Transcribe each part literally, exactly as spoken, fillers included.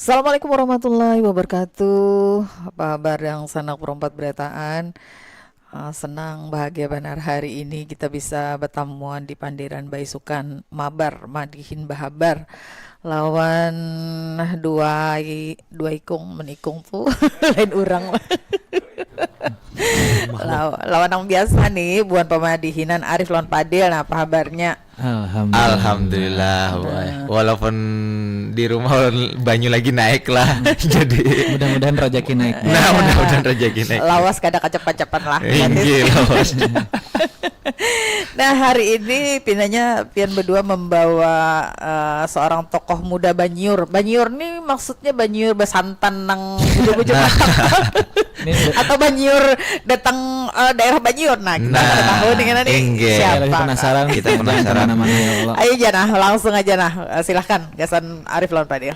Assalamualaikum warahmatullahi wabarakatuh. Apa kabar yang sanak perompat berataan? Ah, senang, bahagia banar hari ini kita bisa batamuan di pandiran baisukan mabar, madihin bahabar lawan dua i-, dua ikung, menikung tu lain urang lah. Law-, lawan nang biasa nih, buhan pamadihinan Arif lawan Padil, nah apa habarnya? Alhamdulillah. Alhamdulillah, wah. Walaupun di rumah banyu lagi naik lah. Jadi Mudah-mudahan rajaki naik. Nah, mudah-mudahan rajaki naik. Lawas kada kacap-kacapan lah. Inggih, lawas. Nah, hari ini pinanya pian berdua membawa eh, seorang tokoh muda Banyiur. Banyiur nih maksudnya Banyiur basantan nang bujur-bujur Nah. matang. Ini Atau Banyiur datang eh, daerah Banyiur. Nah, kita Nah, kada tahu nih, nih inggih. Saya lagi siapa. Penasaran. Kita Jangan penasaran. Kemana-mana ya Allah. Ayo janah, langsung aja nah. Eh, Silahkan, gasan Arif lawan Padil.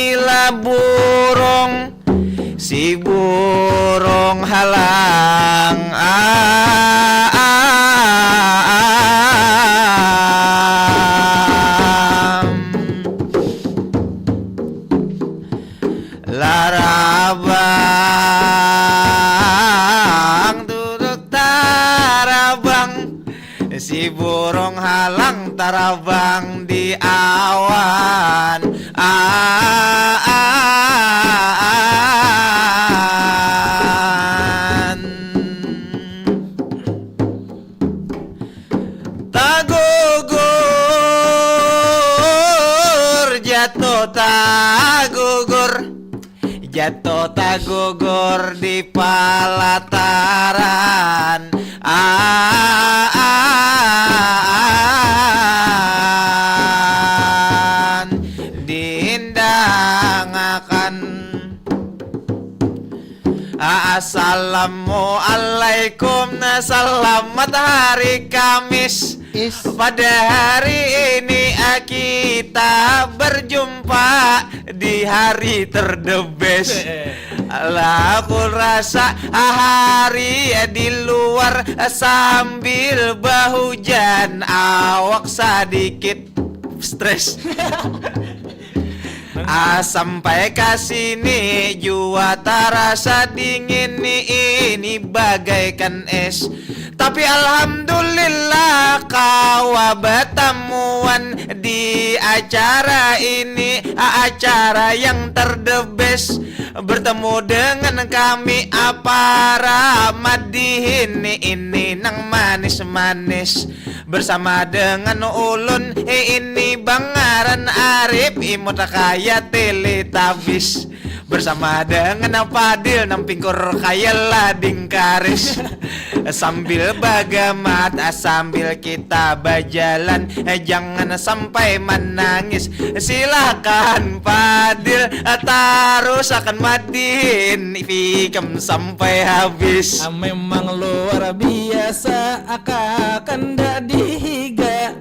Ila burung, si burung halang. Ah, ah, ah, ah, ah. Larabang duduk tarabang, si burung halang tarabang di awan. Ah, ah, ah, ah. Tagugur, jatuh tagugur, jatuh tagugur di palataran. Ah, ah, ah, ah, ah. Diindangakan. Assalamualaikum, nah, selamat hari Kamis. Is. Pada hari ini, ah, kita berjumpa di hari terdebes. Lah, aku rasa, ah, hari di luar, ah, sambil bahujan, awak sadikit stres. Ah, sampai ka sini jua tarasa dingin ni, ini bagaikan es. Tapi alhamdulillah kawa batamuan di acara ini, a-, acara yang ter the best. Bertemu dengan kami, a, para madihin ni, ini nang manis-manis. Bersama dengan ulun, eh, ini bangaran Arif, imut kaya Teletubbies. Bersama dengan Fadil nang pingkur kaya lading karis. Sambil bagamat, sambil kita bajalan, eh, jangan sampai manangis. Silakan Fadil, eh, tarusakan madihin ikam sampai habis. Memang luar biasa, aka kanda dihiga.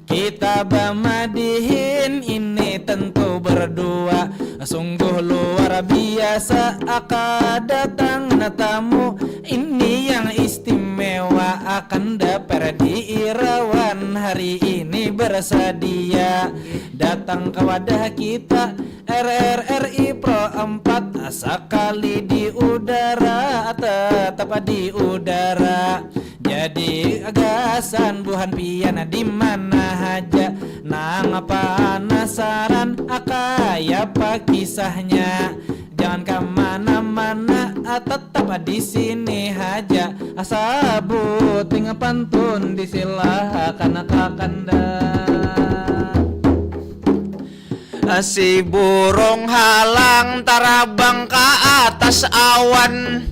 Kita bamadihin ini tentu berdua. Sungguh luar biasa, aka datang tamu. Ini yang istimewa, akan dapat di Irawan hari ini bersedia datang ke wadah kita. R R R I Pro empat, sakali di udara, tetap di udara. Jadi gasan buhan pian di mana haja nang panasaran, a, kayapa kisahnya, jangan ke mana-mana, a, tetap di sini haja. Asa buting pantun, disilahakan kakanda. Si burung halang tarabang ka atas awan.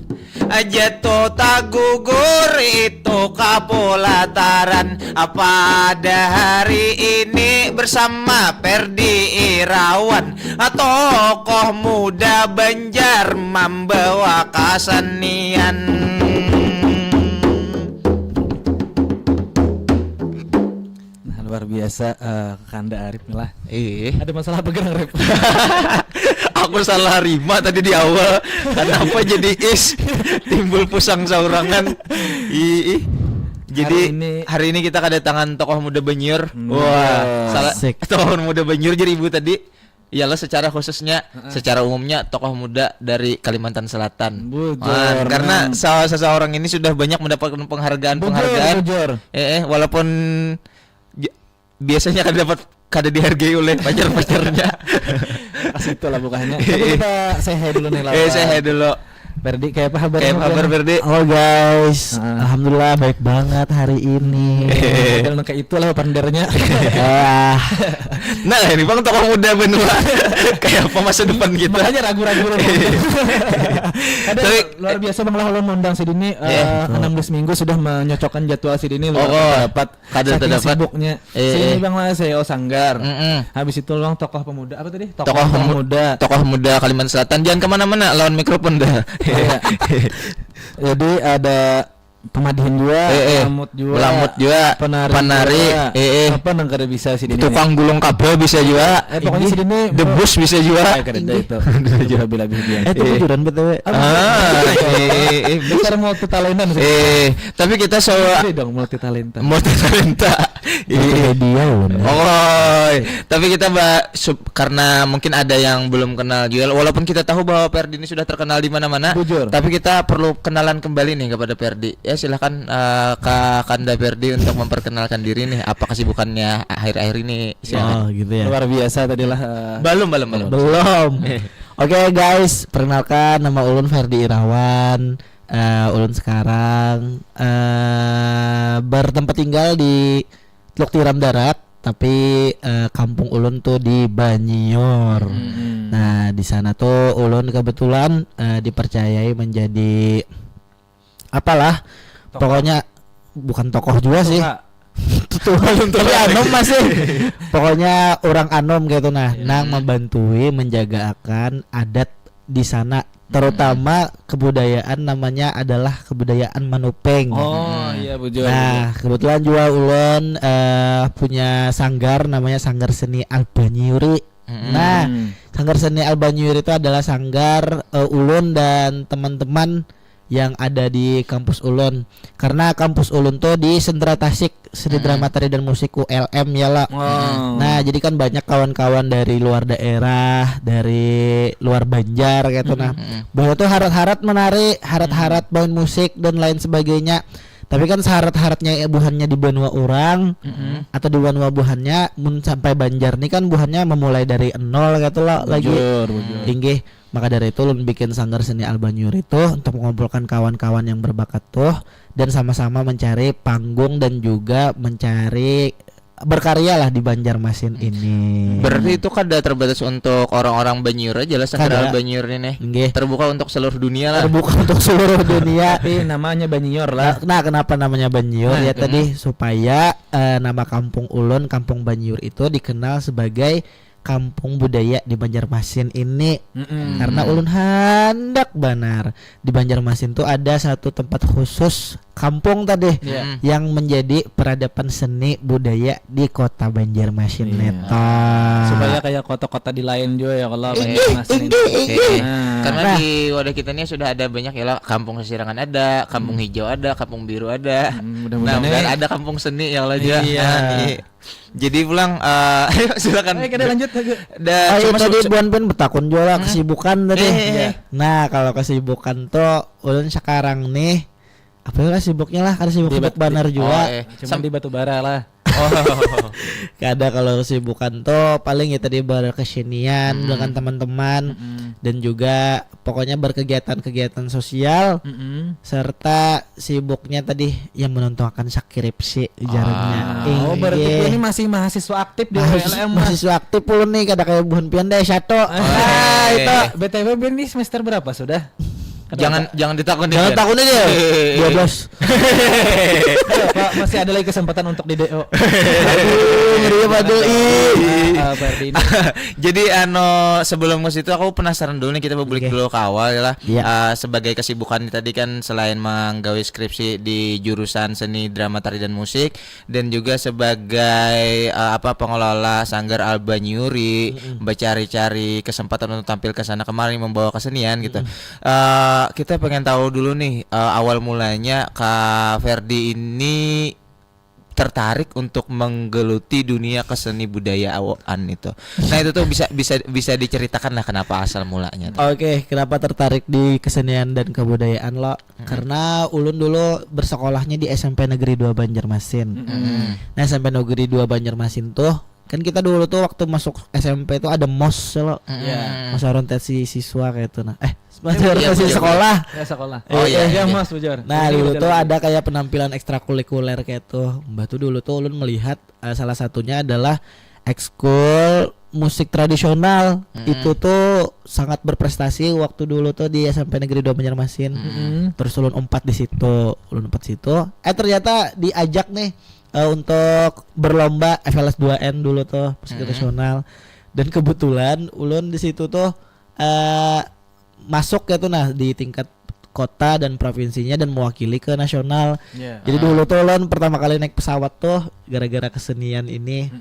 Jatuh tagugur itu kapulataran. Pada hari ini bersama Perdi Irawan, tokoh muda Banjar, membawa kesenian. Nah, luar biasa, eh, kakanda Arif nih lah. Ih, Ada masalah apa gerang, Rip? aku salah rima tadi di awal. Kenapa jadi is, timbul pusang saurangan? Ih, ih. Jadi Hari ini hari ini kita kedatangan tokoh muda Banjar. Hmm. Wah, salah Asik. Tokoh muda Banjar jadi ibu tadi. Ialah secara khususnya, secara umumnya tokoh muda dari Kalimantan Selatan. Bujur, Wah, karena nah. salah seseorang ini sudah banyak mendapatkan penghargaan, Bujur, penghargaan. Bujur. Eh, eh, walaupun j- biasanya kada dapat, kada dihargai oleh pacar-pacarnya. Kasih itu lah bukannya. Tapi kita say hi dulu nih lawan. Eh, say hi dulu. Perdi, kayak apa kabar? Kayak apa kabar, Perdi? Halo guys, Ah. alhamdulillah baik banget hari ini. Padahal nang kayak itulah pandernya. Ah, Nah, ini bang tokoh muda benua. Kayak apa masa depan kita? Makanya ragu-ragu loh. Ada Tapi- luar biasa bang lah lo ngundang si Dini, Iya. eh, enam belas minggu sudah menyocokkan jadwal si Dini luar Oh, oh. Dapat Kada saking terdapat. Sibuknya. Eh, Sini eh. Bang lah C E O Sanggar. Mm-mm. Habis itu Bang tokoh pemuda apa tadi? Tokoh pemu- Pemuda. Tokoh muda Kalimantan Selatan, jangan kemana-mana, lawan mikrofon dah. Iya. Jadi ada pemadihin juga, Eh, eh. pelamut juga, Pelamut juga, penari, penari, juga. Eh, eh. Apa nang kada bisa si Dini? Tukang gulung kabel bisa juga. Eh, pokoknya si Dini Debus bisa juga. Eh, kada ada itu. Itu lebih-lebih dia. eh itu bujuran btw. Ah, eh, eh, eh, Besar multi talentan sih. Eh, tapi kita so Ada dong multi talenta. multi talenta. Iya. Multimedia loh. Oh, tapi kita ba sub- karena mungkin ada yang belum kenal juga, walaupun kita tahu bahwa Perdi ini sudah terkenal di mana-mana, Bujur. Tapi kita perlu kenalan kembali nih kepada Perdi. Ya, silahkan, eh, Kakanda Perdi untuk memperkenalkan diri nih, apa kesibukannya akhir-akhir ini, silahkan. Oh gitu ya. Luar biasa tadilah. Eh, Belum, belum, belum. Belum. Oke guys, perkenalkan, nama ulun Ferdi Irawan. Eh, ulun sekarang eh bertempat tinggal di Teluk Tiram Darat, tapi eh, kampung ulun tuh di Banyior. Mm-mm. Nah, di sana tuh ulun kebetulan eh, dipercayai menjadi apalah, pokoknya bukan tokoh juga sih. Tuha. Tuh, tapi anom masih. Pokoknya orang anom gitu nah, nang membantui menjaga akan adat di sana, terutama kebudayaan namanya adalah kebudayaan manupeng. Oh iya, bujur. Nah, kebetulan juga ulun eh, punya sanggar namanya Sanggar Seni Albanyuri. Nah, Hmm. Sanggar Seni Albanyuri itu adalah sanggar eh, ulun dan teman-teman yang ada di kampus ulun. Karena kampus ulun tuh di Sentra Tasik, Seni Hmm. Drama Tari dan Musik U L M ya lah. Oh. Nah, jadi kan banyak kawan-kawan dari luar daerah, dari luar Banjar gitu nah. Mm-mm. Bahwa tuh harat-harat menari, harat-harat main musik dan lain sebagainya. Tapi kan seharat-haratnya buhannya di banua orang Mm-mm. atau di banua buhannya, mun sampai Banjar nih kan buhannya memulai dari nol gitu loh lagi. Bujur, bujur. Inggih, maka dari itu ulun bikin Sanggar Seni Albanyuri itu untuk mengumpulkan kawan-kawan yang berbakat tuh dan sama-sama mencari panggung dan juga mencari berkarya lah di Banjarmasin ini. Berarti itu kada terbatas untuk orang-orang Banyiur aja lah, Sanggar Kada. Banyiur ini. Nggih. Terbuka untuk seluruh dunia lah. Terbuka untuk seluruh dunia. Tapi namanya Banyior lah. Nah, nah, kenapa namanya Banyior? Nah, Ya itu. Tadi supaya eh, nama kampung ulun, Kampung Banyiur itu dikenal sebagai kampung budaya di Banjarmasin ini. Mm-mm. Karena ulun handak banar di Banjarmasin tuh ada satu tempat khusus kampung tadi Iya. yang menjadi peradaban seni budaya di kota Banjarmasin Iya. neta. Supaya kayak kota-kota di lain juga ya kalau Inggih, Banjarmasin ini. inggih, inggih. Eh, Nah. karena Nah. di wadah kita ini sudah ada banyak ya lah, kampung Sesirangan ada, kampung Hijau ada, kampung Biru ada. Hmm, mudah-mudahan Nah, mudahan eh. Ada kampung seni ya lah aja. Iya. Nah, iya. Jadi pulang, eh, ayo silakan. Eh, kada lanjut aja. Dah, Oh iya, cuma tadi su- Buan Pin betakun juga lah kesibukan tadi. Eh, eh, eh. Nah, kalau kesibukan tuh ulun sekarang nih apa ya lah sibuknya lah, kada sibuk Di sibuk bat- banar juga. Oh, eh. Cuman di batu bara lah. Oh. Kada, kalau kesibukan tuh paling ya tadi berkesenian Hmm. dengan teman-teman Mm-mm. dan juga pokoknya berkegiatan-kegiatan sosial Mm-mm. serta sibuknya tadi yang menuntungakan skripsi jarangnya. Ah. Oh, berarti Inggih. Pian ini masih mahasiswa aktif di Mahas- U L M lah. mahasiswa aktif ulun nih, kada kayak buhan pian deh, satu. Ah, itu Eh. B T W Pian ini semester berapa sudah? Jangan jangan ditakuni. Jangan takuni dia. Dua belas. Pak, masih ada lagi kesempatan untuk di D O. Aduh, ngeri apa tuh? Ih. Ah, Pak Ferdi ini. Jadi ano sebelum ke situ aku penasaran dulu nih, kita berbulik Oke. dulu ke awal ya lah. Iya. Eh, sebagai kesibukan tadi kan selain menggawe skripsi di jurusan seni drama tari dan musik dan juga sebagai eh, apa pengelola sanggar Alba Nyuri, mencari-cari kesempatan untuk tampil ke sana kemari membawa kesenian gitu. Eh, kita pengen tahu dulu nih eh, awal mulanya Kak Ferdi ini tertarik untuk menggeluti dunia keseni budayaan itu. Nah, itu tuh bisa bisa bisa diceritakan lah kenapa asal mulanya tuh. Oke, kenapa tertarik di kesenian dan kebudayaan lo? Karena ulun dulu bersekolahnya di S M P Negeri dua Banjarmasin. Nah, S M P Negeri dua Banjarmasin tuh kan kita dulu tuh waktu masuk S M P tuh ada mos lo. Iya. Masa orientasi siswa kayak itu nah. Eh, masa Iya, orientasi iya, sekolah. Ya sekolah. Oh, iya, Ya, iya. Mas, bujur. Nah, Ini dulu beda tuh lagi. Ada kayak penampilan ekstrakurikuler kayak tuh. Mbah tuh dulu tuh ulun melihat eh, salah satunya adalah ekskul musik tradisional. Itu tuh sangat berprestasi waktu dulu tuh di S M P Negeri dua Banjarmasin. Mm-mm. Terus ulun umpat di situ, ulun umpat situ. Eh, ternyata diajak nih eh, untuk berlomba F L S dua N dulu tuh musik tradisional. Dan kebetulan ulun di situ tuh eh masuk ya tuh nah di tingkat kota dan provinsinya dan mewakili ke nasional. Iya. Jadi dulu tuh ulun pertama kali naik pesawat tuh gara-gara kesenian ini.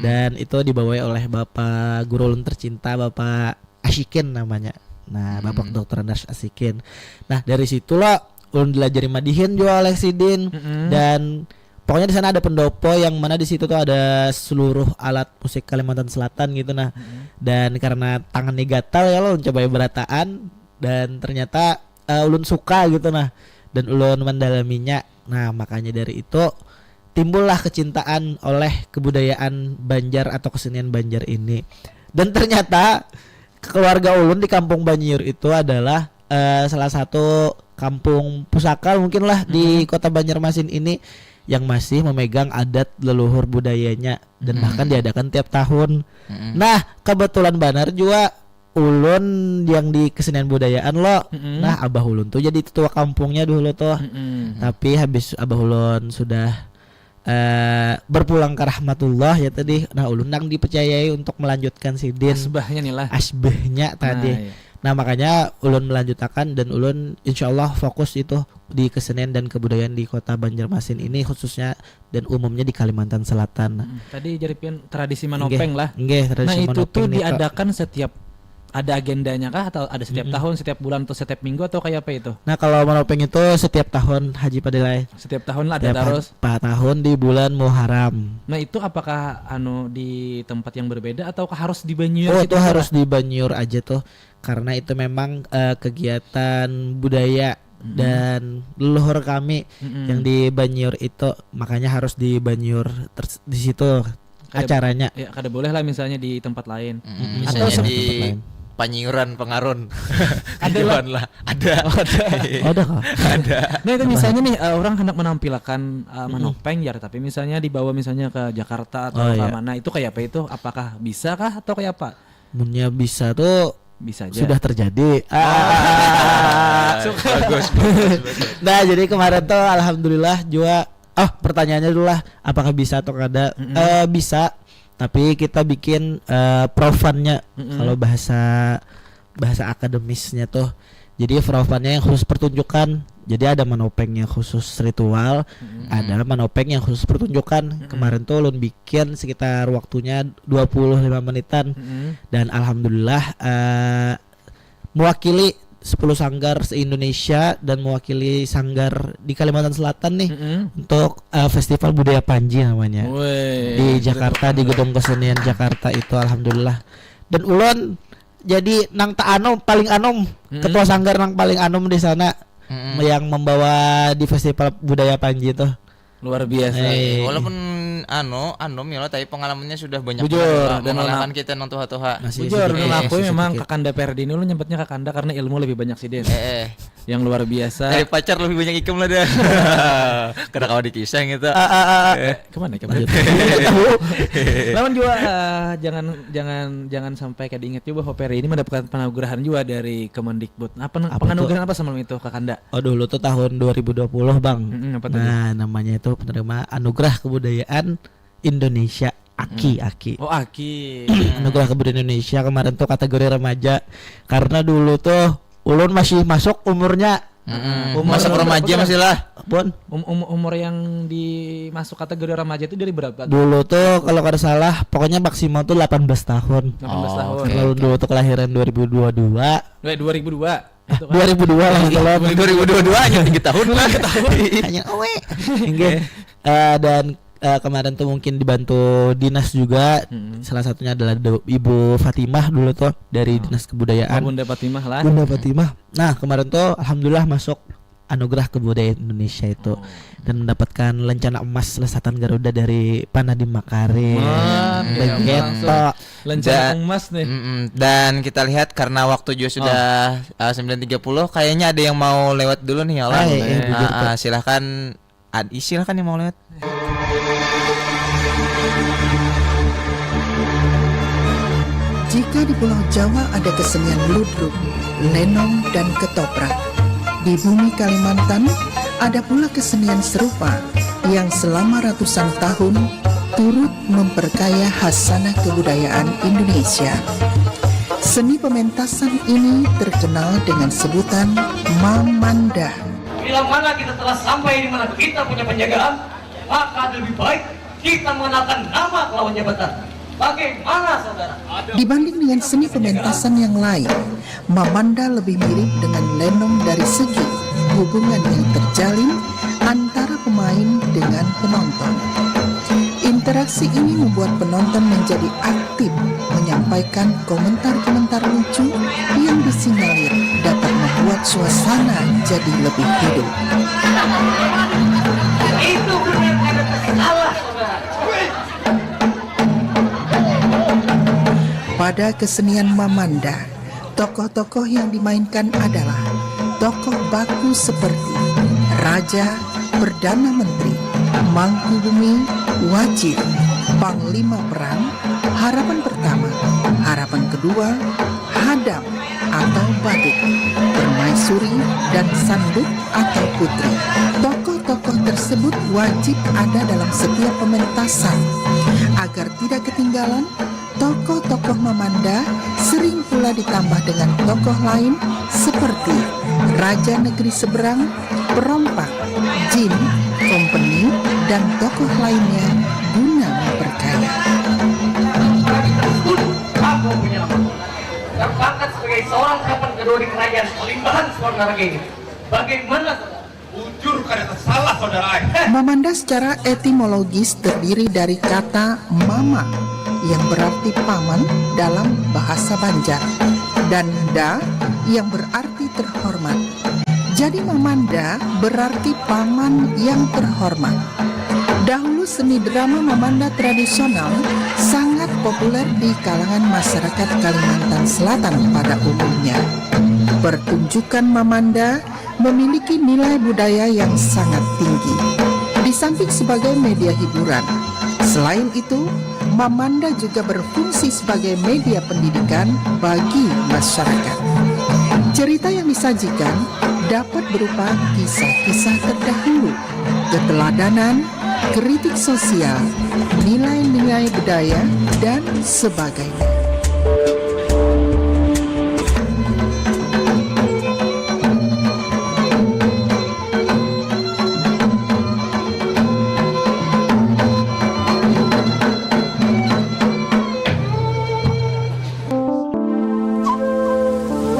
Dan itu dibawai oleh Bapak guru ulun tercinta, Bapak Asyikin namanya. Nah, Bapak dokter Andas Asyikin. Nah, dari situlah ulun dilajari madihin juga oleh sidin. Mm-mm. Dan pokoknya di sana ada pendopo yang mana di situ tuh ada seluruh alat musik Kalimantan Selatan gitu nah. Dan karena tangan nih gatal ya lo coba berataan dan ternyata eh, ulun suka gitu nah dan ulun mendalaminya. Nah, makanya dari itu timbullah kecintaan oleh kebudayaan Banjar atau kesenian Banjar ini. Dan ternyata keluarga ulun di Kampung Banyiur itu adalah eh, salah satu kampung pusaka mungkin lah di kota Banjarmasin ini yang masih memegang adat leluhur budayanya dan bahkan diadakan tiap tahun. Nah, kebetulan banar juga ulun yang di kesenian budayaan lo. Nah, abah ulun tuh jadi ketua kampungnya dulu tuh. Mm-mm. Tapi habis abah ulun sudah eh, berpulang ke rahmatullah ya tadi. Nah, ulun nang dipercayai untuk melanjutkan sidin Asbahnya nih lah. Asbahnya tadi. Nah, iya. Nah, makanya ulun melanjutakan dan ulun insyaallah fokus itu di kesenian dan kebudayaan di kota Banjarmasin ini khususnya dan umumnya di Kalimantan Selatan. Hmm, tadi jaripian tradisi manopeng lah. Nggih, tradisi Nah, itu tuh manopeng nih, Kak. Diadakan setiap ada agendanya kah atau ada setiap tahun, setiap bulan atau setiap minggu atau kayak apa itu? Nah, kalau manopeng itu setiap tahun Haji Padilai. Setiap tahun lah ada Setiap terus. ha- tahun di bulan Muharram. Nah, itu apakah anu di tempat yang berbeda ataukah harus di Banyu Oh, situ itu juga? Harus di Banyiur aja tuh karena itu memang eh, kegiatan budaya dan leluhur kami Mm-mm. yang di Banyiur itu makanya harus di Banyiur ters- di situ Kada- acaranya. Ya, kada boleh lah misalnya di tempat lain. Mm, Atau misalnya sama di tempat lain. Panyiuran Pengarun. Ada lah. Lah, ada. Oh, ada kah? Ada. Nah, itu misalnya nih eh, orang hendak menampilkan eh, manopeng ya, tapi misalnya dibawa misalnya ke Jakarta atau Oh, ke iya. Mana, itu kayak apa itu? Apakah bisa kah atau kayak apa? Munnya bisa tuh Bisa aja. Sudah terjadi. Ah, bagus, bagus, bagus. Nah, jadi kemarin tuh alhamdulillah juga oh, pertanyaannya dulu lah apakah bisa atau kada? Eh, bisa. Tapi kita bikin eh, profannya kalau bahasa bahasa akademisnya tuh. Jadi profannya yang khusus pertunjukan. Jadi ada manopeng yang khusus ritual, ada manopeng yang khusus pertunjukan. Kemarin tuh ulun bikin sekitar waktunya dua puluh lima menitan Mm-mm. dan alhamdulillah eh, mewakili sepuluh sanggar se-Indonesia dan mewakili sanggar di Kalimantan Selatan nih Mm-mm. untuk eh, festival budaya Panji namanya Woi. di Jakarta di Gedung Kesenian Jakarta itu alhamdulillah. Dan ulun jadi nang tak anom paling anom Mm-mm. ketua sanggar nang paling anom di sana Mm-mm. yang membawa di festival budaya Panji tuh. Luar biasa. Eh. Walaupun Anu, anu Milo, tapi pengalamannya sudah banyak. Bujur, dan mengalahkan kita nang tuha-tuha. Bujur, dan aku memang kakanda Perdi ini, lu nyebutnya kakanda karena ilmu lebih banyak sidin. Eh, eh. Yang luar biasa. Dari pacar lebih banyak ikam lah dah. Kada kawa dikisah gitu. Ah, ah, ah, ah. Eh. Kemana ikam? Lanjut. Lawan juga, eh, jangan, jangan, jangan sampai kada ingat juga bahwa Perdi ini mendapatkan penganugeraan juga dari Kemendikbud. Apa, apa penganugeraan apa semalam itu, kakanda? Oh, dulu tuh tahun dua ribu dua puluh, Bang. Mm-mm, apa tadi? Nah, namanya itu penerima Anugerah Kebudayaan Indonesia, aki, mm, aki. Oh, aki. Anugerah Kebudayaan Indonesia kemarin tuh kategori remaja. Karena dulu tuh ulun masih masuk umurnya. Mm-mm. Umur masuk remaja masih lah. Pun. Um-, um-, umur yang dimasuk kategori remaja itu dari berapa tuh? Dulu tuh kalau kada salah, pokoknya maksimal tuh delapan belas tahun. Delapan belas tahun. Karena dulu tuh kelahiran dua ribu dua dua. Eh, dua ribu dua. Dua ribu dua lah, kalau dua ribu dua dua hanya tiga tahun lah. Tiga tahun. Hanya owe. Inggih. Eh, dan, eh, kemarin tuh mungkin dibantu dinas juga. Mm-mm. Salah satunya adalah do-, Ibu Fatimah dulu tuh dari, oh, Dinas Kebudayaan. Oh, Bunda Fatimah lah. Bunda Fatimah. Nah, kemarin tuh alhamdulillah masuk Anugerah Kebudayaan Indonesia itu. Oh. Dan mendapatkan lencana emas Lesatan Garuda dari Pak Nadiem Makarim. Wah, iya, begitu. Lencana emas nih. Mm-mm. Dan kita lihat karena waktu juga sudah, eh, sembilan tiga puluh, kayaknya ada yang mau lewat dulu nih, ya Allah. Hai, eh, bujur, ah, ah, silahkan, ad-, silahkan yang mau lewat. Jika di Pulau Jawa ada kesenian ludruk, lenong, dan ketoprak, di bumi Kalimantan ada pula kesenian serupa yang selama ratusan tahun turut memperkaya khasanah kebudayaan Indonesia. Seni pementasan ini terkenal dengan sebutan Mamanda. Bila mana kita telah sampai di mana kita punya penjagaan, maka lebih baik kita mengenalkan nama lawan jabatan. Bagaimana, saudara? Dibanding dengan seni pementasan yang lain, Mamanda lebih mirip dengan lenong dari segi hubungan yang terjalin antara pemain dengan penonton. Interaksi ini membuat penonton menjadi aktif menyampaikan komentar-komentar lucu yang disinyalir dapat membuat suasana jadi lebih hidup. Itu benar ada salah, saudara. Pada kesenian Mamanda, tokoh-tokoh yang dimainkan adalah tokoh baku seperti raja, perdana menteri, mangku bumi, wajib, panglima perang, harapan pertama, harapan kedua, hadam atau badut, permaisuri, dan sanduk atau putri. Tokoh-tokoh tersebut wajib ada dalam setiap pementasan. Agar tidak ketinggalan, tokoh-tokoh Mamanda sering pula ditambah dengan tokoh lain seperti Raja Negeri Seberang, Perompak, Jin, Kompeni, dan tokoh lainnya guna memperkaya. Aku punya nama. Terpangkat sebagai seorang harapan kedua di kerajaan Palimbahan Suara Raga ini. Bagaimana, saudara? Bujur kada tersalah, saudara ai. Mamanda secara etimologis terdiri dari kata mama yang berarti paman dalam bahasa Banjar dan da yang berarti terhormat. Jadi Mamanda berarti paman yang terhormat. Dahulu seni drama Mamanda tradisional sangat populer di kalangan masyarakat Kalimantan Selatan pada umumnya. Pertunjukan Mamanda memiliki nilai budaya yang sangat tinggi. Di samping sebagai media hiburan, selain itu, Mamanda juga berfungsi sebagai media pendidikan bagi masyarakat. Cerita yang disajikan dapat berupa kisah-kisah terdahulu, keteladanan, kritik sosial, nilai-nilai budaya, dan sebagainya.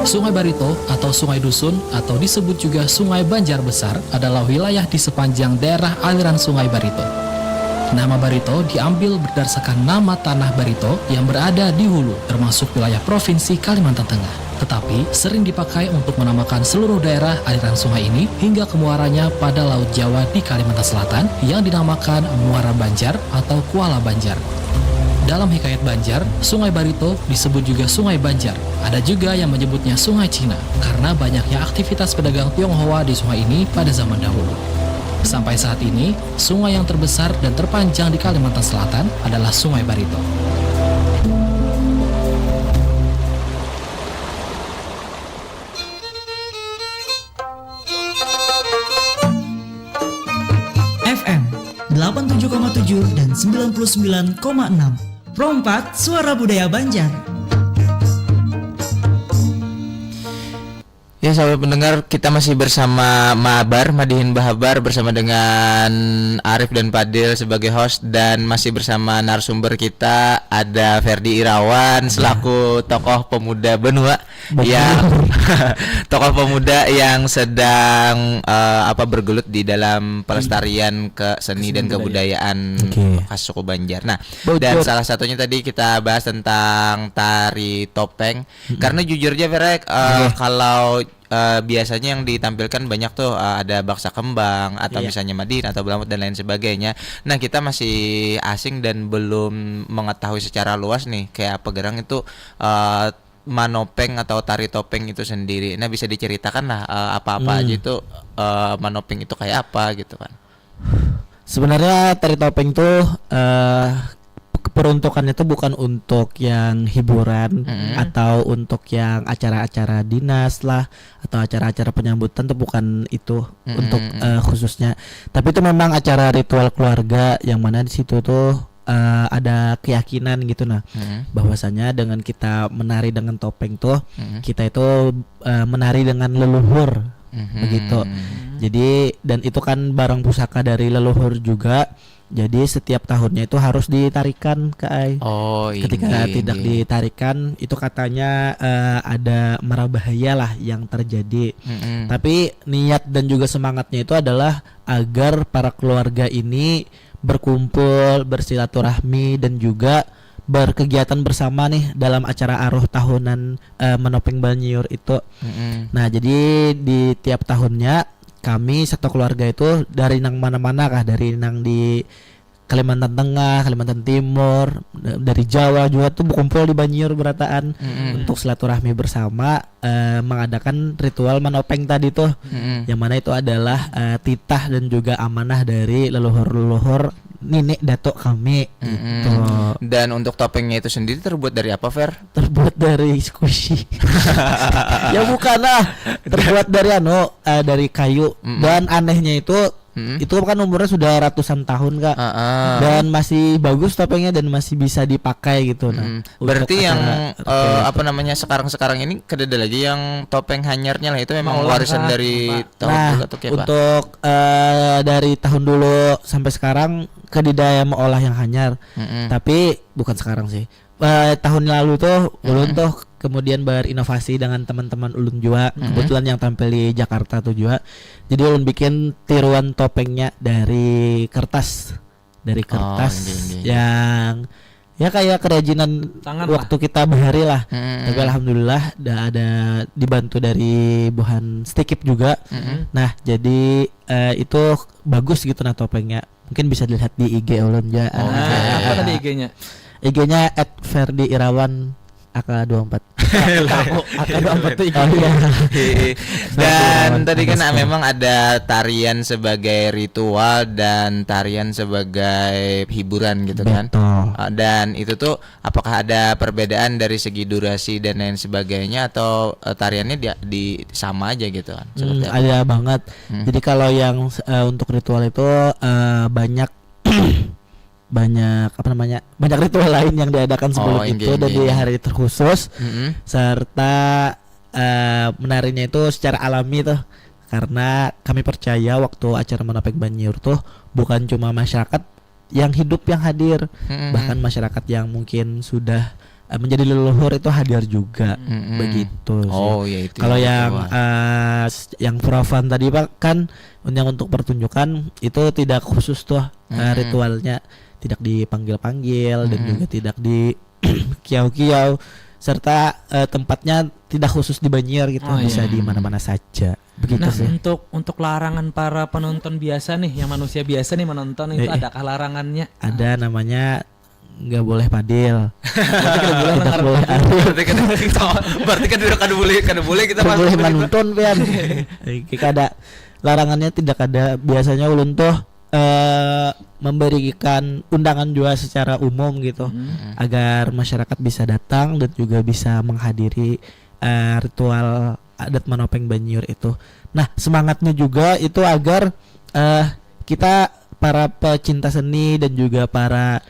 Sungai Barito atau Sungai Dusun atau disebut juga Sungai Banjar Besar adalah wilayah di sepanjang daerah aliran Sungai Barito. Nama Barito diambil berdasarkan nama tanah Barito yang berada di hulu, termasuk wilayah Provinsi Kalimantan Tengah. Tetapi sering dipakai untuk menamakan seluruh daerah aliran sungai ini hingga ke muaranya pada Laut Jawa di Kalimantan Selatan yang dinamakan Muara Banjar atau Kuala Banjar. Dalam hikayat Banjar, Sungai Barito disebut juga Sungai Banjar. Ada juga yang menyebutnya Sungai Cina karena banyaknya aktivitas pedagang Tionghoa di sungai ini pada zaman dahulu. Sampai saat ini, sungai yang terbesar dan terpanjang di Kalimantan Selatan adalah Sungai Barito. F M delapan tujuh koma tujuh dan sembilan puluh sembilan koma enam. Pro empat, Suara Budaya Banjar. Ya, sahabat pendengar, kita masih bersama Mabar, Madihin Bahabar, bersama dengan Arif dan Padil sebagai host, dan masih bersama narasumber kita, ada Ferdi Irawan selaku tokoh pemuda Benua. Ya, tokoh pemuda yang sedang eh, apa, bergelut di dalam pelestarian ke seni dan kebudayaan Oke. khas suku Banjar. Nah, Bocor. Dan salah satunya tadi kita bahas tentang tari topeng. Karena jujur aja, Ferek, eh, kalau eh, biasanya yang ditampilkan banyak tuh, eh, ada baksa kembang atau Iya. misalnya Madin atau Belamut dan lain sebagainya. Nah, kita masih asing dan belum mengetahui secara luas nih kayak apa gerang itu eh, manopeng atau tari topeng itu sendiri. Nah, bisa diceritakan lah eh, apa-apa Hmm. aja itu eh, manopeng itu kayak apa gitu kan. Sebenarnya tari topeng tuh eh, peruntukannya tuh bukan untuk yang hiburan Mm-mm. atau untuk yang acara-acara dinas lah atau acara-acara penyambutan tuh bukan itu Mm-mm. untuk eh, khususnya. Tapi itu memang acara ritual keluarga yang mana di situ tuh eh, ada keyakinan gitu nah Mm-mm. bahwasanya dengan kita menari dengan topeng tuh Mm-mm. kita itu eh, menari dengan leluhur Mhm. begitu. Jadi dan itu kan barang pusaka dari leluhur juga. Jadi setiap tahunnya itu harus ditarikan ke ai. Oh, Ketika inggih, tidak inggih. ditarikan itu katanya eh, ada mara bahaya lah yang terjadi. Mm-mm. Tapi niat dan juga semangatnya itu adalah agar para keluarga ini berkumpul, bersilaturahmi dan juga berkegiatan bersama nih dalam acara aruh tahunan eh, Menopeng Banyiur itu. Mm-mm. Nah, jadi di tiap tahunnya kami satu keluarga itu dari nang mana-mana kah, dari nang di Kalimantan Tengah, Kalimantan Timur, da- dari Jawa juga tuh berkumpul di Banyiur berataan Mm-mm. untuk silaturahmi bersama eh, mengadakan ritual manopeng tadi tuh. Mm-mm. Yang mana itu adalah eh, titah dan juga amanah dari leluhur-leluhur nini datuk kami Mm-mm. gitu. Dan untuk topengnya itu sendiri terbuat dari apa, Fer? Terbuat dari squishy. Ya bukan lah. Terbuat dari anu eh, dari kayu. Mm-mm. Dan anehnya itu Mm-mm. itu kan umurnya sudah ratusan tahun, Kak. Ah, ah. Dan masih bagus topengnya dan masih bisa dipakai gitu nah. Mm-mm. Untuk Berarti yang acara- eh, apa namanya sekarang-sekarang ini kadada lagi yang topeng hanyarnya lah, itu memang Maulah warisan kah? dari Apa? tahun Nah, dulu atau kayak apa? untuk eh, dari tahun dulu sampai sekarang kedidaya meolah yang hanyar. Mm-mm. Tapi bukan sekarang sih. Eh, tahun lalu tuh ulun Mm-mm. tuh kemudian berinovasi dengan teman-teman ulun juga. Mm-mm. Kebetulan yang tampil di Jakarta tuh juga. Jadi ulun bikin tiruan topengnya dari kertas. Dari Oh, kertas inggih, inggih, inggih. yang ya kayak kerajinan Tangan waktu kita bahari lah. Mm-mm. Tapi alhamdulillah dah ada dibantu dari buhan Stikip juga. Mm-mm. Nah, jadi eh, itu bagus gitu nah topengnya. Mungkin bisa dilihat di I G ulun ya. Oh, Nah, iya. apa tadi I G-nya? I G-nya at ferdi irawan A K dua empat. A K dua empat tuh I G. Oh, iya. Heeh. Dan Satu tadi kan underscore. Memang ada tarian sebagai ritual dan tarian sebagai hiburan gitu kan. Betul. Ah, dan itu tuh apakah ada perbedaan dari segi durasi dan lain sebagainya, atau eh, tariannya di, di sama aja gitu kan? Hmm, Seperti apa? ada banget. Hmm. Jadi kalau yang eh, untuk ritual itu eh, banyak banyak apa namanya banyak ritual lain yang diadakan sebelum Oh, itu inggih, dan inggih, di inggih. Hari Terkhusus Mm-mm. serta eh, menarinya itu secara alami tuh karena kami percaya waktu acara Menopeng Banyiur tuh bukan cuma masyarakat yang hidup yang hadir Mm-mm. bahkan masyarakat yang mungkin sudah eh, menjadi leluhur itu hadir juga. Mm-mm. Begitu sih. Oh ya itu. Kalau Itu, yang wah. eh, s- yang for fun tadi, Pak, kan yang untuk pertunjukan itu tidak khusus tuh, eh, Mm-mm. ritualnya tidak dipanggil-panggil dan Mm-mm. juga tidak di kiau-kiau, serta eh, tempatnya tidak khusus di Banjir gitu, Oh, bisa iya. di mana-mana saja. Begitu Nah, sih. untuk untuk larangan para penonton biasa nih, yang manusia biasa nih menonton itu, Eh, eh. Adakah larangannya? Ada namanya nggak boleh padil. Berarti kada boleh Tidak nang boleh kartu. ada. Berarti kan berarti kan tidak kada boleh, kada boleh kita Tidak masuk boleh begitu. Menonton, pian. Kita ada larangannya, tidak ada. Biasanya ulun tuh eh, memberikan undangan juga secara umum gitu, Hmm. agar masyarakat bisa datang dan juga bisa menghadiri eh, ritual adat Manopeng Banjir itu. Nah, semangatnya juga itu agar eh, kita para pecinta seni dan juga para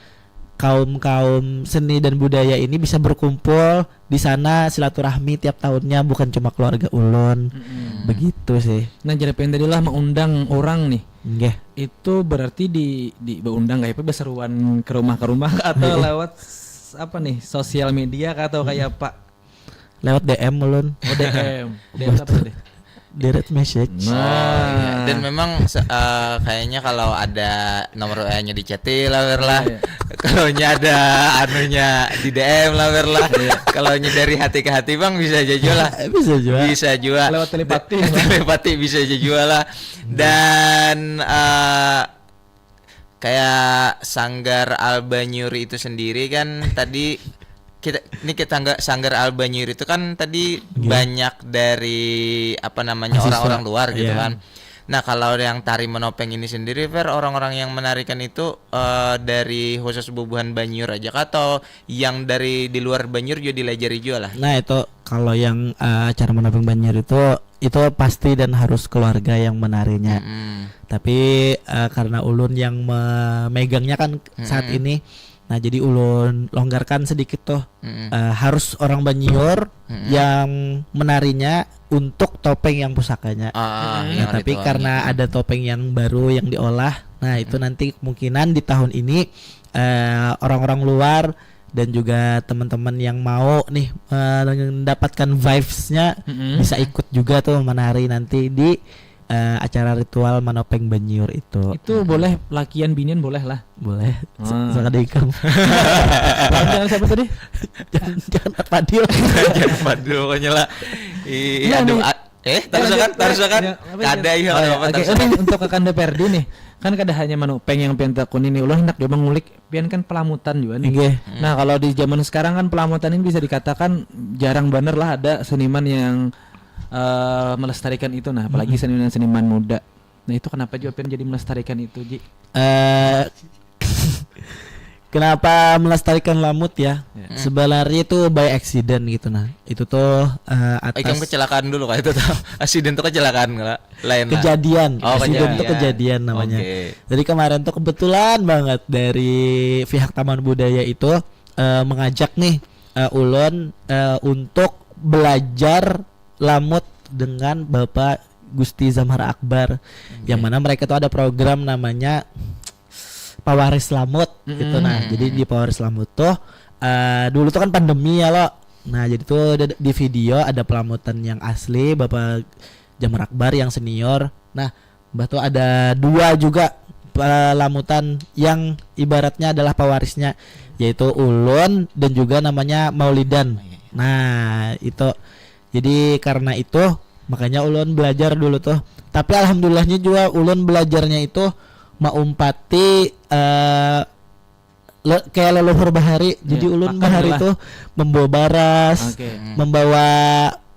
kaum-kaum seni dan budaya ini bisa berkumpul di sana, silaturahmi tiap tahunnya, bukan cuma keluarga ulun. Mm-mm. Begitu sih. Nah, jadi pengen tadi lah mengundang orang nih. Nggih. Itu berarti di di beundang kayak apa, beseruan ke rumah ke rumah atau Heeh. lewat s- apa nih, sosial media kah atau kayak apa? Lewat D M ulun. Oh, D M. D M apa deh? Direct message. Oh, iya. Nah. Dan memang se- eh, kayaknya kalau ada nomor W A-nya di chat lah, Wer lah. Iya. Kalau nya ada anunya di D M lah, Wer lah. Kalau nya dari hati ke hati, Bang, bisa aja juga lah. Bisa juga. Bisa juga. Lewat telepati. Telepati bisa aja juga lah. Dan eh, kayak Sanggar Albanyuri itu sendiri kan tadi kita ini kita nggak Sanggar Albanyuri itu kan tadi Iya. banyak dari apa namanya Mahasiswa. Orang-orang luar gitu Iya. kan. Nah, kalau yang tari menopeng ini sendiri, Fer, orang-orang yang menarikan itu eh, dari khusus bubuhan Banyur aja kah atau yang dari di luar Banyur juga dilajari juga lah? Nah, itu kalau yang eh, acara menopeng Banjir itu itu pasti dan harus keluarga yang menarinya. Mm-mm. Tapi eh, karena ulun yang memegangnya kan saat Mm-mm. ini, nah jadi ulun longgarkan sedikit tuh. Mm-mm. Eh, harus orang Banjir Mm-mm. yang menarinya untuk topeng yang pusakanya. Ah, Mm-mm. Nah, yang tapi ritualnya. Karena ada topeng yang baru yang diolah, nah itu nanti kemungkinan di tahun ini eh, orang-orang luar dan juga teman-teman yang mau nih eh, mendapatkan vibes-nya Mm-mm. bisa ikut juga tuh menari nanti di eh, acara ritual Manopeng Banjir itu. Itu boleh lakian binian boleh lah. Boleh. Ah. Sekali ikam. Jangan siapa tadi? Jangan jangan Padil. Jangan Padil pokoknya lah. Ih, Iya, aduh. nih. A- eh, tarusakan, Iya, tarusakan. iya, apa Kada iya? Iya, Oh, iya, apa oke. tarusakan. Ini untuk Kakanda Perdi nih. Kan kada hanya menopeng yang pian tekuni nih, ulun hendak coba ngulik. Pian kan pelambutan juga nih. Nggih. Nah, kalau di zaman sekarang kan pelambutan ini bisa dikatakan jarang bener lah ada seniman yang eh, melestarikan itu, nah, apalagi seniman-seniman muda. Nah, itu kenapa juga pian jadi melestarikan itu, Ji? Eh kenapa melestarikan lamut ya? Ya. Sebenarnya itu by accident gitu nah. Itu tuh eh, atas Ikam kecelakaan dulu kayak itu tuh. Asiden tuh kecelakaan nggak? Lain lah. Kejadian. Oh, Accident tuh kejadian. Kejadian namanya. Oke. Jadi kemarin tuh kebetulan banget dari pihak Taman Budaya itu eh, mengajak nih eh, ulun eh, untuk belajar lamut dengan Bapak Gusti Zamhar Akbar. Yang mana mereka tuh ada program namanya Pawaris Lamut gitu nah. Mm-mm. Jadi di Pawaris Lamut tuh eh, dulu tuh kan pandemi ya lo. Nah, jadi tuh ada di video ada pelamutan yang asli Bapak Zamhar Akbar yang senior. Nah, mbah tuh ada dua juga pelamutan yang ibaratnya adalah pewarisnya, yaitu ulun dan juga namanya Maulidan. Nah, itu. Jadi karena itu makanya ulun belajar dulu tuh. Tapi alhamdulillahnya juga ulun belajarnya itu maumpati eh, le- kayak leluhur bahari. Jadi Iya, ulun makan bahari lah. Tuh membawa baras, Oke. membawa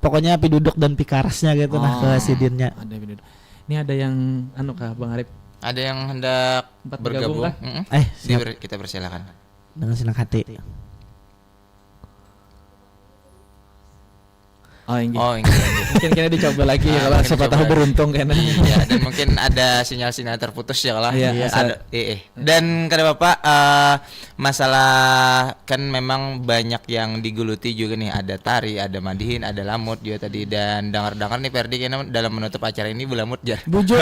pokoknya piduduk dan pikarasnya gitu nah Oh, ke sidinnya. Ada video. Ini ada yang anu kah, Bang Arif? Ada yang hendak Empat bergabung bergabung? Kah? Mm-mm. Eh, siap. Diber- kita persilakan. Dengan senang hati. Oh, inggih. Oh, inggih, inggih. Mungkin kena dicoba lagi Ah, kalau mungkin siapa dicoba tahu lagi. Beruntung kena. Iya, dan mungkin ada sinyal-sinyal terputus ya kalau. Iya, Iya. asal- Ada, eh, eh. Dan kada apa-apa, eh, masalah kan memang banyak yang digeluti juga nih, ada tari, ada madihin, ada lamut juga tadi, dan dangar-dangar nih Ferdi kena dalam menutup acara ini belamut jar. Bujur.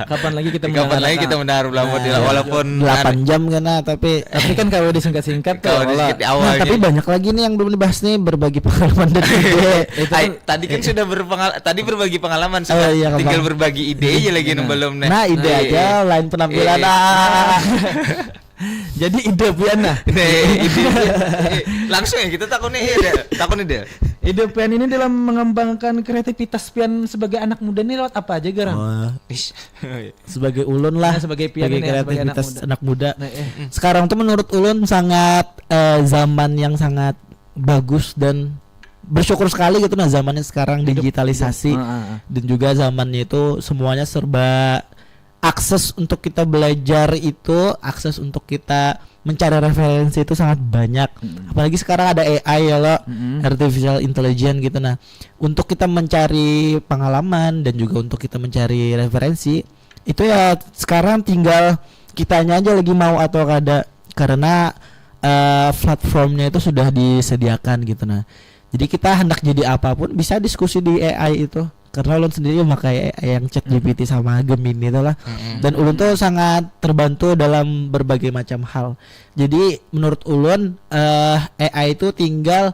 Kapan lagi kita Kapan lagi kita mendengar belamut ya, walaupun delapan jam kena, tapi Tapi kan kalau disingkat-singkat tuh, Kalau Allah. disingkat di awal Nah, tapi nih. Banyak lagi nih yang belum dibahas nih, berbagi pengalaman dan ide. Itu Ay, kan tadi kan sudah berpengal tadi berbagi pengalaman, Oh, sudah iya, tinggal Bang. Berbagi ide aja lagi Nah. belum nih. Nah, ide Iya, aja iya. Lain penampilan. Iya. Ah. Jadi ide pian nah. Nih, ide. Eh, langsung ya kita takutnya iya deh. Takutnya deh. Ide pian ini dalam mengembangkan kreativitas pian sebagai anak muda nih lewat apa aja garang? Wah, Ish. sebagai ulun lah, Nah, sebagai pian sebagai ini ya, sebagai anak kreativitas muda. Anak muda. Nah, eh. Sekarang tuh menurut ulun sangat eh, zaman yang sangat bagus dan bersyukur sekali gitu nah, zamannya sekarang Hidup- digitalisasi Heeh, heeh. dan juga zamannya itu semuanya serba akses untuk kita belajar itu, akses untuk kita mencari referensi itu sangat banyak. Mm-mm. Apalagi sekarang ada A I ya lo, Mm-mm. artificial intelligence gitu. Nah, untuk kita mencari pengalaman dan juga untuk kita mencari referensi itu ya sekarang tinggal kitanya aja lagi mau atau kada, karena eh, platformnya itu sudah disediakan gitu. Nah, jadi kita hendak jadi apapun bisa diskusi di A I itu, karena ulun sendiri memakai A I yang Chat G P T sama Gemini itu lah. Dan ulun tuh sangat terbantu dalam berbagai macam hal. Jadi menurut ulun eh, A I itu tinggal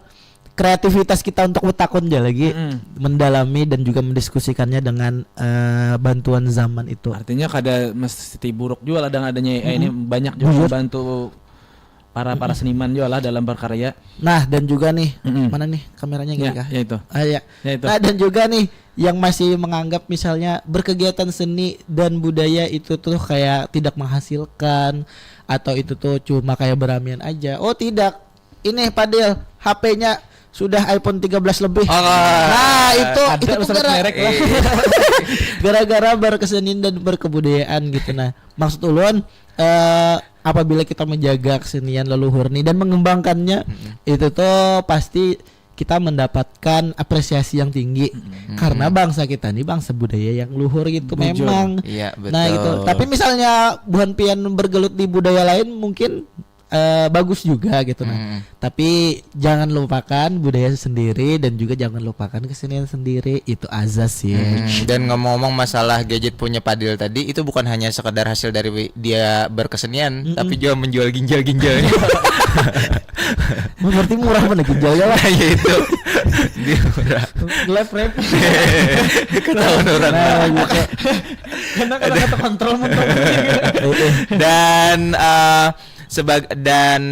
kreativitas kita untuk bertakun aja lagi, Mm-mm. mendalami dan juga mendiskusikannya dengan eh, bantuan zaman itu. Artinya kada mesti buruk juga lah dengan adanya A I ini, banyak juga Bujur. Membantu para para seniman juga lah dalam berkarya. Nah, dan juga nih, Mm-mm. Mana nih kameranya gini Ya, kah? ya itu. Ah, ya. Ya itu. Nah, dan juga nih yang masih menganggap misalnya berkegiatan seni dan budaya itu tuh kayak tidak menghasilkan atau itu tuh cuma kayak beramian aja. Oh, tidak. Ini Padil, H P-nya sudah iPhone tiga belas lebih. Alah. Nah, itu Ada itu tuh sebut gara- merek lah. gara-gara berkesenian dan berkebudayaan gitu. Nah, maksud ulun eh, apabila kita menjaga kesenian leluhur nih dan mengembangkannya, itu tuh pasti kita mendapatkan apresiasi yang tinggi karena bangsa kita nih bangsa budaya yang luhur gitu Bujur. memang. Iya, betul. Nah, gitu. Tapi misalnya buhan pian bergelut di budaya lain, mungkin eh, bagus juga gitu nah. Mm. Tapi jangan lupakan budaya sendiri dan juga jangan lupakan kesenian sendiri. Itu aja sih. Hmm, dan ngomong-ngomong masalah gadget punya Padil tadi, itu bukan hanya sekedar hasil dari wi- dia berkesenian, tapi juga menjual ginjal-ginjalnya. Berarti murah mana ginjalnya lah. Nah, ya itu. Dia murah. Live rap. Ketahuan orang. Nah, gitu. Karena kada kata kontrol mentok. Eh, eh. Dan eh sebag dan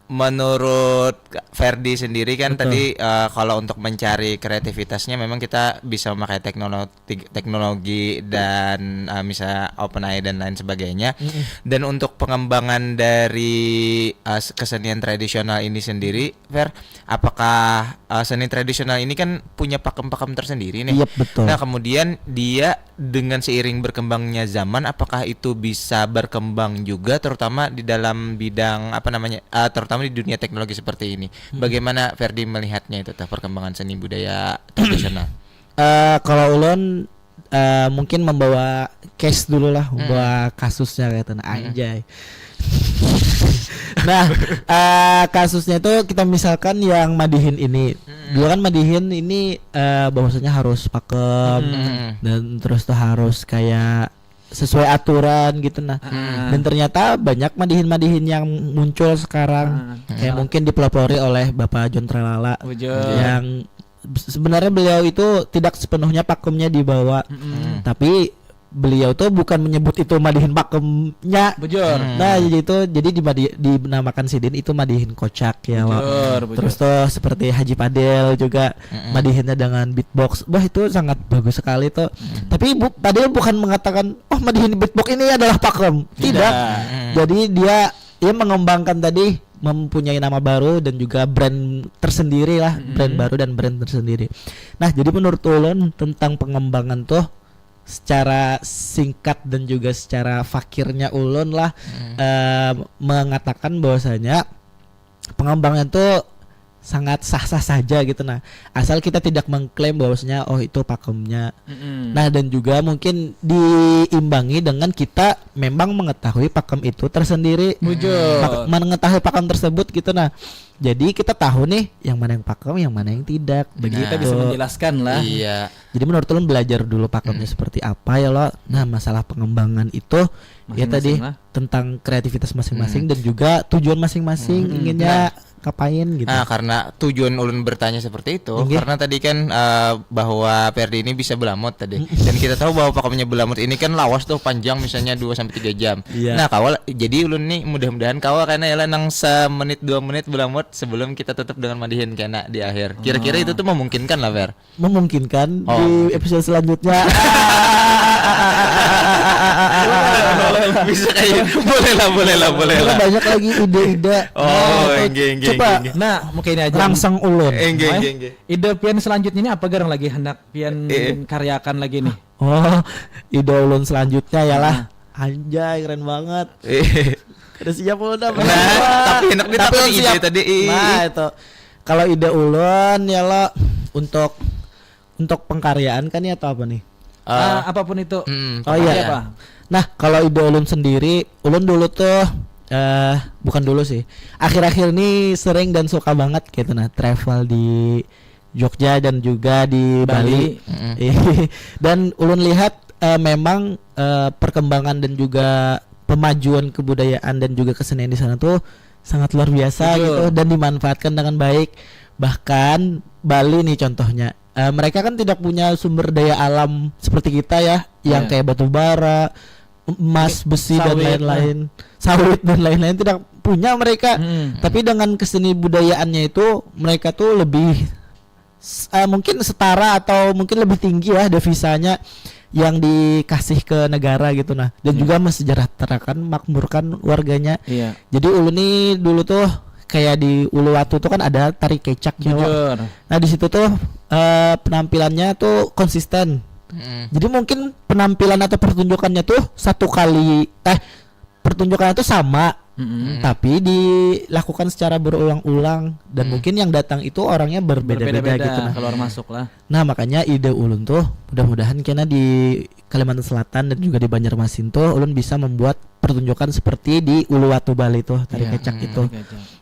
menurut Ferdi sendiri kan Betul. Tadi eh, kalau untuk mencari kreativitasnya memang kita bisa memakai teknologi teknologi dan eh, misalnya OpenAI dan lain sebagainya. Dan untuk pengembangan dari eh, kesenian tradisional ini sendiri, Fer, apakah eh, seni tradisional ini kan punya pakem-pakem tersendiri nih? Iya, betul. Nah, kemudian dia dengan seiring berkembangnya zaman, apakah itu bisa berkembang juga, terutama di dalam bidang apa namanya, eh, terutama di dunia teknologi seperti ini? Bagaimana Ferdi melihatnya itu, teh, perkembangan seni budaya tradisional? Eh, kalau ulun eh, mungkin membawa case dulu lah, membawa kasusnya kayak itu. Nah, anjay. Nah, eh, kasusnya itu kita misalkan yang madihin ini. Dulu kan madihin ini eh, bahwasanya harus pakem Hmm. dan terus tuh harus kayak sesuai aturan gitu nah. Dan ternyata banyak madihin-madihin yang muncul sekarang. Kayak mungkin dipelopori oleh Bapak John Tralala Bujur. yang sebenarnya beliau itu tidak sepenuhnya pakemnya dibawa, tapi beliau tuh bukan menyebut itu madihin pakemnya. Bujur. Nah, jadi itu jadi di dinamakan sidin itu madihin kocak ya, Wak. Bujur, bujur. Terus tuh seperti Haji Padel juga madihinnya dengan beatbox. Wah, itu sangat bagus sekali tuh. Tapi bu, Padel bukan mengatakan, "Oh, madihin beatbox ini adalah pakem." Tidak. Jadi dia dia mengembangkan tadi, mempunyai nama baru dan juga brand tersendiri lah, brand baru dan brand tersendiri. Nah, jadi menurut ulun tentang pengembangan tuh secara singkat dan juga secara fakirnya ulun lah eh, mengatakan bahwasanya pengembangan tuh sangat sah-sah saja gitu. Nah, asal kita tidak mengklaim bahwasanya, oh, itu pakemnya. Mm-mm. Nah, dan juga mungkin diimbangi dengan kita memang mengetahui pakem itu tersendiri. Bujur. Mak- mengetahui pakem tersebut gitu. Nah, jadi kita tahu nih yang mana yang pakem, yang mana yang tidak. Jadi kita bisa menjelaskan lah. Iya. Jadi menurut ulun belajar dulu pakemnya seperti apa ya lo. Nah, masalah pengembangan itu ya tadi masing-masing lah. Tentang kreativitas masing-masing dan juga tujuan masing-masing inginnya ngapain gitu. Nah, karena tujuan ulun bertanya seperti itu, inggih, karena tadi kan, eh, bahwa Ferdi ini bisa belamut tadi. Dan kita tahu bahwa pakemnya belamut ini kan lawas tuh, panjang, misalnya dua sampai tiga jam. Iya. Nah, kawa, jadi ulun nih mudah-mudahan kawa kena ya lah nang semenit dua menit belamut sebelum kita tutup dengan madihin kena di akhir. Kira-kira itu tuh memungkinkan lah, Fer? Memungkinkan di episode selanjutnya. Bisa kayak gitu. Boleh lah, boleh lah, boleh lah. Banyak lagi ide-ide. Oh, nah, enggak, enggak, coba. Enggak, enggak. Nah, mungkin ini aja. Rangsang ulun. Enggak, enggak, enggak. Ide pian selanjutnya ini apa garang lagi hendak pian karyakan lagi nih? Oh, ide ulun selanjutnya ya lah. Nah. Anjay, keren banget. Ada siap ulun apa? Nah, tapi enak ditakon ide tadi. Nah, itu. Kalau ide ulun ya lo untuk untuk pengkaryaan kan ya atau apa nih? Ah, apapun itu. Oh iya. Apa? Nah, kalau ide ulun sendiri, ulun dulu tuh eh bukan dulu sih. Akhir-akhir ini sering dan suka banget gitu nah travel di Jogja dan juga di Bali. Bali. Dan ulun lihat eh, memang eh, perkembangan dan juga pemajuan kebudayaan dan juga kesenian di sana tuh sangat luar biasa gitu dan dimanfaatkan dengan baik. Bahkan Bali nih contohnya, eh, mereka kan tidak punya sumber daya alam seperti kita ya, yang kayak batu bara, emas, besi dan lain-lain, sawit dan lain-lain tidak punya mereka. Tapi dengan keseni budayaannya itu mereka tuh lebih s- eh, mungkin setara atau mungkin lebih tinggi ya devisanya yang dikasih ke negara gitu nah dan juga mensejahterakan makmurkan warganya. Iya. Jadi ulun nih dulu tuh kayak di Uluwatu tuh kan ada tari kecak ya, Wak. Bujur. Nah di situ tuh eh, penampilannya tuh konsisten. Jadi mungkin penampilan atau pertunjukannya tuh satu kali eh pertunjukannya tuh sama tapi dilakukan secara berulang-ulang dan mungkin yang datang itu orangnya berbeda-beda gitu nah. Keluar masuk lah. Nah, makanya ide ulun tuh mudah-mudahan kena di Kalimantan Selatan dan juga di Banjarmasin tuh ulun bisa membuat pertunjukan seperti di Uluwatu Bali tuh tari kecak itu.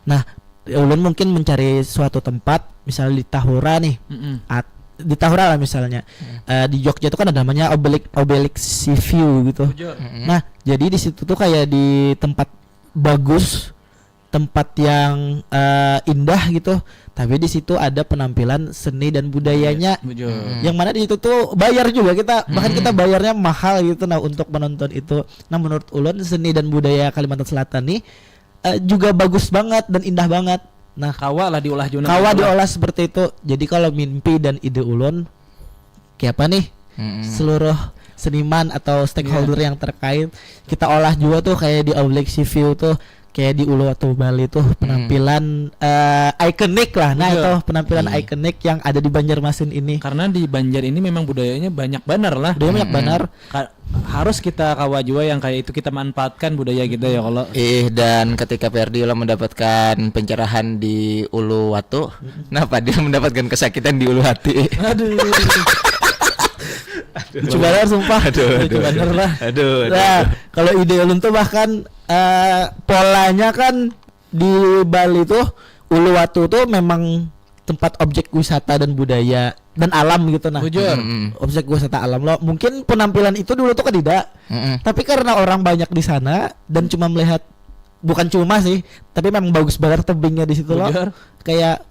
Nah, ulun mungkin mencari suatu tempat misalnya di Tahura nih. At- di Tahura lah misalnya. Eh, di Jogja tuh kan ada namanya Obelix Obelix Sea View gitu. Nah, jadi di situ tuh kayak di tempat bagus, tempat yang eh, indah gitu. Tapi di situ ada penampilan seni dan budayanya. Yang mana di situ tuh bayar juga kita, bahkan kita bayarnya mahal gitu nah untuk menonton itu. Nah, menurut ulun seni dan budaya Kalimantan Selatan nih eh, juga bagus banget dan indah banget. Nah, kawa lah diolah juga. Kawa diolah seperti itu. Jadi kalau mimpi dan ide ulun kayak apa nih? Seluruh seniman atau stakeholder yang terkait kita olah juga tuh kayak di Obelix Sea View tuh kayak di Uluwatu Bali tuh penampilan eh, ikonik lah. Nah, itu penampilan ikonik yang ada di Banjarmasin ini. Karena di Banjar ini memang budayanya banyak banar lah. Budaya banyak banar. Ka- harus kita kawa juga yang kayak itu kita manfaatkan budaya kita ya kalau. Ih, dan ketika Ferdi lah mendapatkan pencerahan di Uluwatu, kenapa dia mendapatkan kesakitan di ulu hati? Aduh. Lucu banget sumpah. Aduh, lucu banget lah. Aduh, aduh, nah, kalau ide ulun tuh bahkan eh, polanya kan di Bali tuh Uluwatu tuh memang tempat objek wisata dan budaya dan alam gitu nah. Bujur. Objek wisata alam lo. Mungkin penampilan itu dulu tuh kedida. Tapi karena orang banyak di sana dan cuma melihat bukan cuma sih, tapi memang bagus banget tebingnya di situ lo. Bujur. Kayak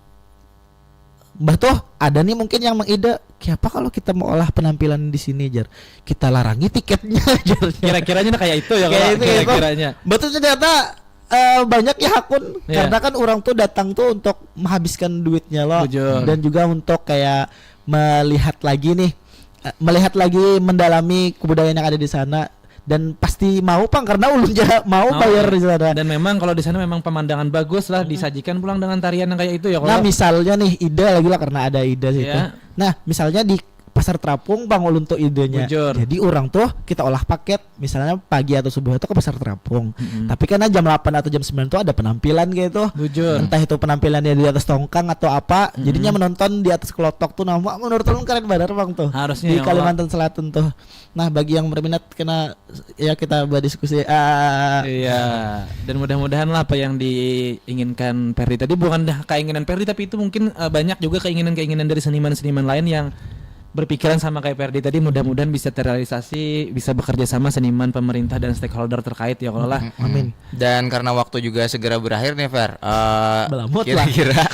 bah tuh ada nih mungkin yang mengide, "Siapa kalau kita mau olah penampilan di sini, jar? Kita larangi tiketnya," jar. Kira-kiranya nah kayak itu ya kalau kira-kiranya. Betul ternyata eh, banyak ya hakun karena kan orang tuh datang tuh untuk menghabiskan duitnya lo dan juga untuk kayak melihat lagi nih eh, melihat lagi mendalami kebudayaan yang ada di sana dan pasti mau pang karena ulun ja mau bayar di sana. Dan memang kalau di sana memang pemandangan bagus lah disajikan pulang dengan tarian yang kayak itu ya kalau. Nah misalnya nih ide lagi lah karena ada ide situ. Nah misalnya di Pasar Terapung pang ulun tuh idenya. Bujur. Jadi orang tuh kita olah paket, misalnya pagi atau subuh itu ke Pasar Terapung. Mm-mm. Tapi karena jam delapan atau jam sembilan tuh ada penampilan gitu. Bujur. Entah itu penampilannya di atas tongkang atau apa, jadinya menonton di atas kelotok tuh, nah, menurut ulun keren banget, Bang, tuh. Harusnya di ya, Kalimantan Selatan tuh. Nah, bagi yang berminat kena ya kita berdiskusi. Ah. Iya. Dan mudah-mudahan lah apa yang diinginkan Perdi tadi bukan dah keinginan Perdi, tapi itu mungkin, eh, banyak juga keinginan-keinginan dari seniman-seniman lain yang berpikiran sama kayak Perdi tadi, mudah-mudahan bisa terrealisasi, bisa bekerja sama seniman, pemerintah, dan stakeholder terkait ya kalau lah. Mm-mm. Amin. Dan karena waktu juga segera berakhir nih, Fer. Eh, Belamut lah. Kira-kira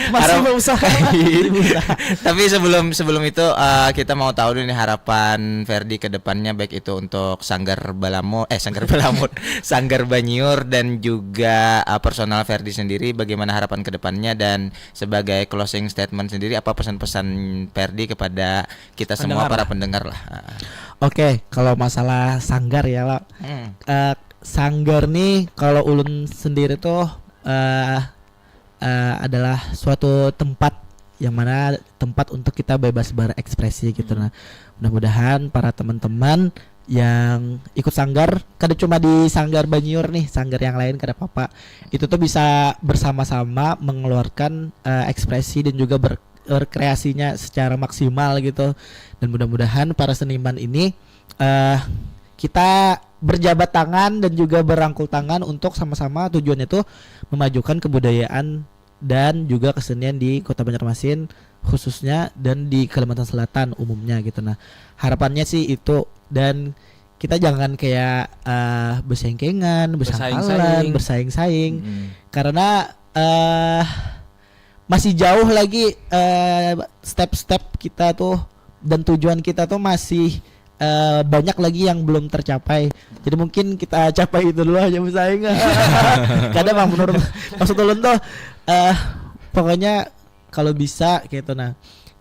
masih harap- berusaha. Masih berusaha. Tapi sebelum sebelum itu, eh, kita mau tahu dulu nih harapan Ferdi ke depannya, baik itu untuk Sanggar Balamut, eh, Sanggar Balamut, Sanggar Banyiur, dan juga, eh, personal Ferdi sendiri, bagaimana harapan ke depannya, dan sebagai closing statement sendiri, apa pesan-pesan Ferdi kepada kita semua, pendengar para lah, pendengar lah. Ah. Oke, kalau masalah sanggar ya, Pak. Hmm. Eh, sanggar nih, kalau ulun sendiri tuh, eh, eh, adalah suatu tempat yang mana tempat untuk kita bebas berekspresi gitu. Hmm. Nah, mudah-mudahan para teman-teman yang ikut sanggar, kada cuma di Sanggar Banyiur nih, sanggar yang lain kada apa-apa. Itu tuh bisa bersama-sama mengeluarkan, eh, ekspresi dan juga ber-, berkreasinya secara maksimal gitu. Dan mudah-mudahan para seniman ini, eh, kita berjabat tangan dan juga berangkul tangan untuk sama-sama tujuannya tuh memajukan kebudayaan dan juga kesenian di Kota Banjarmasin khususnya dan di Kalimantan Selatan umumnya gitu. Nah, harapannya sih itu, dan kita jangan kayak, eh, besengkengan, besangkalan, bersaing-saing. Bersaing-saing. Mm-mm. Karena, eh, masih jauh lagi, eh, step-step kita tuh dan tujuan kita tuh masih, eh, banyak lagi yang belum tercapai. Jadi mungkin kita capai itu dulu aja bersaing. Kada, Bang, menurut maksud ulun tuh, eh, pokoknya kalau bisa gitu, nah.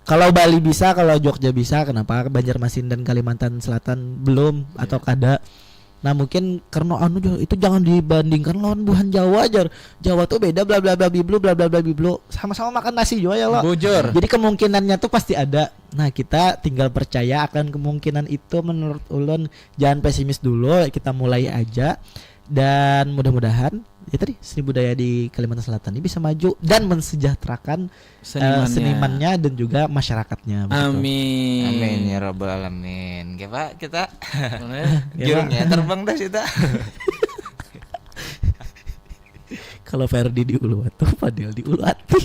Kalau Bali bisa, kalau Jogja bisa, kenapa Banjarmasin dan Kalimantan Selatan belum atau kada? Nah, mungkin karena anu, itu jangan dibandingkan lawan buhan Jawa, jar. Jawa tuh beda, bla bla bla biblu, bla bla bla biblu. Sama-sama makan nasi jua ya lo. Bujur. Jadi kemungkinannya tuh pasti ada. Nah, kita tinggal percaya akan kemungkinan itu, menurut ulun. Jangan pesimis dulu, kita mulai aja. Dan mudah-mudahan ya tadi seni budaya di Kalimantan Selatan ini bisa maju dan mensejahterakan, eh, senimannya. Senimannya dan juga masyarakatnya, begitu. Amin. Amin ya rabbal alamin. Oke, Pak, kita boleh. Ya, Pak. Jurungnya terbang dah, Sita. Kalau Ferdi di Uluwatu, Fadil di Uluwati.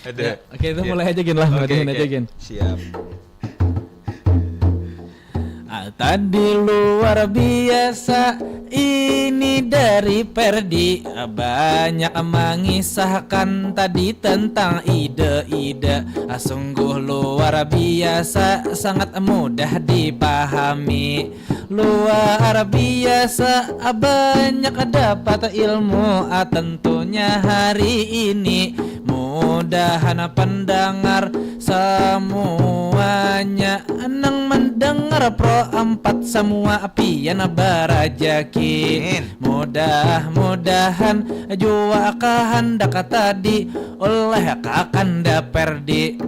Ada. Ya, oke, itu mulai aja, Gin, lah. Oke, mulai aja, oke. Gin. Siap. Ah, tadi luar biasa ini dari Perdi, ah, banyak mengisahkan tadi tentang ide-ide. Ah, sungguh luar biasa, sangat mudah dipahami. Luar biasa, ah, banyak dapat ilmu, ah, tentunya hari ini. Mudahan pendengar semuanya nang mendengar Pro Empat semua pian barajaki. Amin. Mudah-mudahan jua kahandak tadi oleh Kakanda Perdi.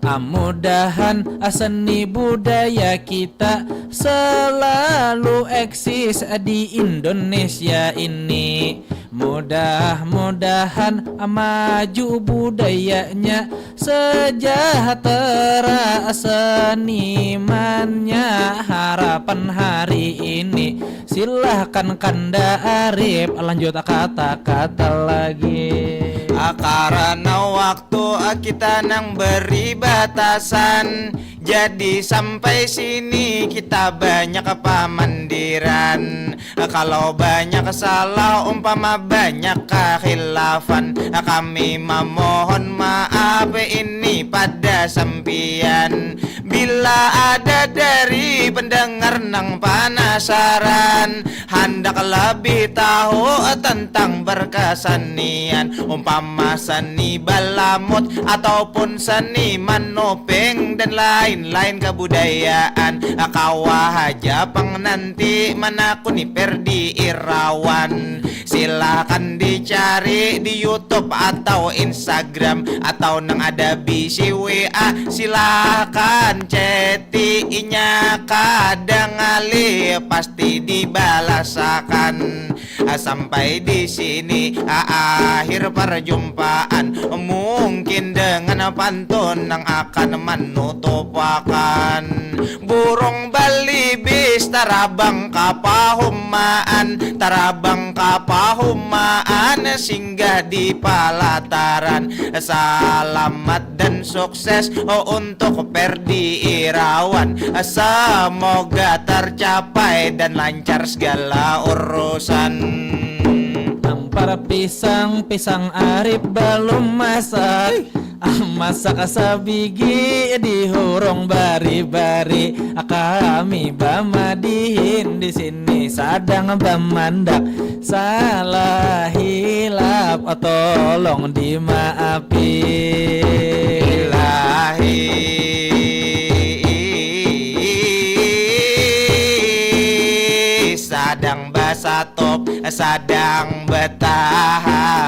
Ah, mudahan, ah, seni budaya kita selalu eksis di Indonesia ini. Mudah-mudahan, ah, maju budayanya, sejahtera senimannya. Harapan hari ini, silahkan Kanda Arif lanjut kata-kata lagi. Ah, karena waktu, ah, kita nang beri batasan, jadi sampai sini kita banyak pamandiran. Ah, kalau banyak salah, umpama banyak kekhilafan, ah, kami memohon maaf ini pada sampian. Bila ada dari pendengar nang panasaran, handak lebih tahu tentang berkesenian, umpama seni balamut ataupun seni manopeng dan lain-lain kebudayaan, kawa haja pang nanti manakuni Perdi Irawan. Silahkan dicari di YouTube atau Instagram atau nang ada bisi W A, silahkan ceti inya kada ngalih pasti dibalasakan. Sampai di sini akhir perjumpaan, mungkin dengan pantun nang akan menutupakan. Burung balibis tarabang ka pahumaan, tarabang ka pahumaan, singgah di palataran. Salamat dan sukses untuk Perdi Irawan, semoga tercapai dan lancar segala urusan. Tampar pisang, pisang arip balum masak. Ah, masak sabigi dihurung bari-bari. Kami bamadihin di sini sadang bamandak. Salah hilap, tolong dimaafi. Ilahi, sadang basatup, sadang betahan.